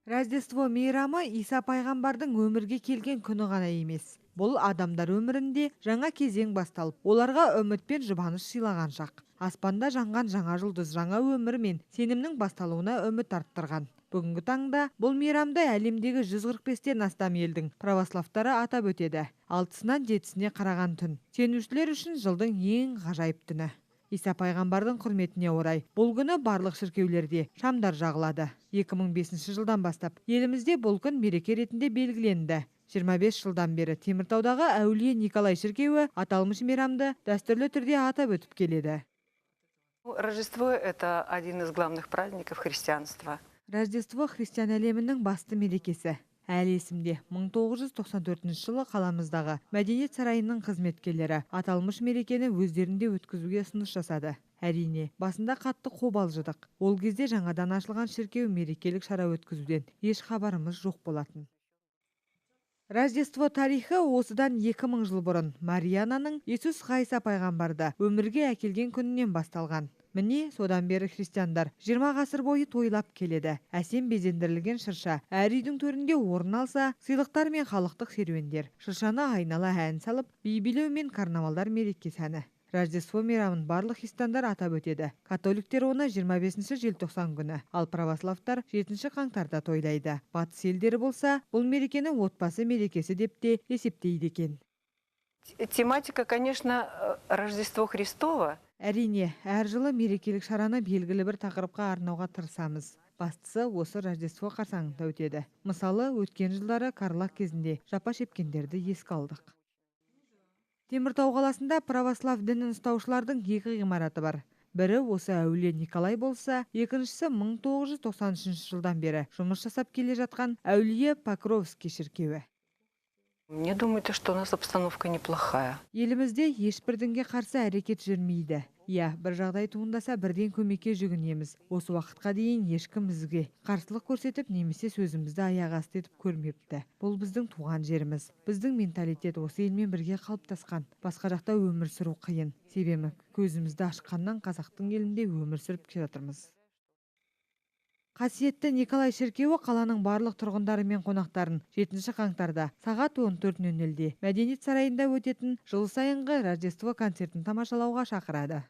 Рождество мейрамы Иса пайғамбардың өмірге келген күні ғана емес. Бұл адамдар өмірінде жаңа кезең басталып, оларға үміт пен жұбаныш сыйлаған шақ. Аспанда жанған жаңа жұлдыз жаңа өмір мен сенімнің басталуына үміт арттырған. Бүгінгі таңда бұл мейрамды әлемдегі 145-тен астам елдің православтары атап өтеді. Алтысынан жетісіне қараған түн. Сенушілер үшін жылдың ең ғажайып түні. Иса пайғамбардың құрметіне орай бұл күні барлық шіркеулерде шамдар жағылады. 2005 жылдан бастап елімізде бұл күн мереке ретінде белгіленді. 25 жылдан бері Теміртаудағы Әулие Николай шіркеуі аталмыш мейрамды дәстүрлі түрде атап өтіп келеді. Рождество – это один из главных праздников христианства. Рождество – христиан әлемінің басты мерекесі. Әлі есімде, 1994 жылы қаламыздағы мәдениет сарайының қызметкерлері аталмыш мерекені өздерінде өткізуге ұсыныс жасады. Әрине, басында қатты қобалжыдық. Ол кезде жаңадан ашылған шіркеу мерекелік шара өткізуден еш хабарымыз жоқ болатын. Рождество тарихы осыдан 2000 жыл бұрын Мария ананың Иисус Ғайса пайғамбарды өмірге әкелген күнінен басталған. Міне, содан бері христиандар 20 ғасыр бойы тойлап келеді. Әсем безендірілген шырша әр үйдің төрінде орын алса, сыйлықтар мен халықтық серуендер, шыршаны айнала ән салып, би билеу мен карнавалдар мереке сәні. Рождество мейрамын барлық христиандар атап өтеді. Католиктер оны 25 желтоқсан күні, ал православтар 7 қаңтарда тойлайды. Батыс елдері болса, бұл мерекені отбасы мерекесі деп те есептейді екен. Тематика, конечно, Рождество Христово. Әрине, әр жылы мерекелік шараны белгілі бір тақырыпқа арнауға тырысамыз. Бастысы, осы Рождество қарсаңында өтеді. Мысалы, өткен жылдары Карлаг кезінде жапа шеккендерді еске алдық. Теміртау қаласында православ дінін ұстаушылардың екі ғимараты бар. Бірі осы Әулие Николай болса, екіншісі 1993 жылдан бері жұмыс жасап келе жатқан Әулие Покровский шіркеуі. Мне думается, что у нас обстановка неплохая. Елімізде ешбір дінге қарсы әрекет жүрмейді. Иә, бір жағдай туындаса, бірден көмекке жүгінеміз. Осы уақытқа дейін ешкім бізге қарсылық көрсетіп немесе сөзімізді аяқ асты етіп көрмепті. Бұл біздің туған жеріміз. Біздің менталитет осы елмен бірге қалыптасқан. Басқа жақта өмір сүру қиын. Себебі көзімізді ашқаннан қазақтың елінде өмір сүріп келе жатырмыз. Қасиетті Николай шіркеуі қаланың барлық тұрғындары мен қонақтарын 7 қаңтарда сағат 14:00-де Мәдениет сарайында өтетін жыл сайынғы Рождество концертін тамашалауға шақырады.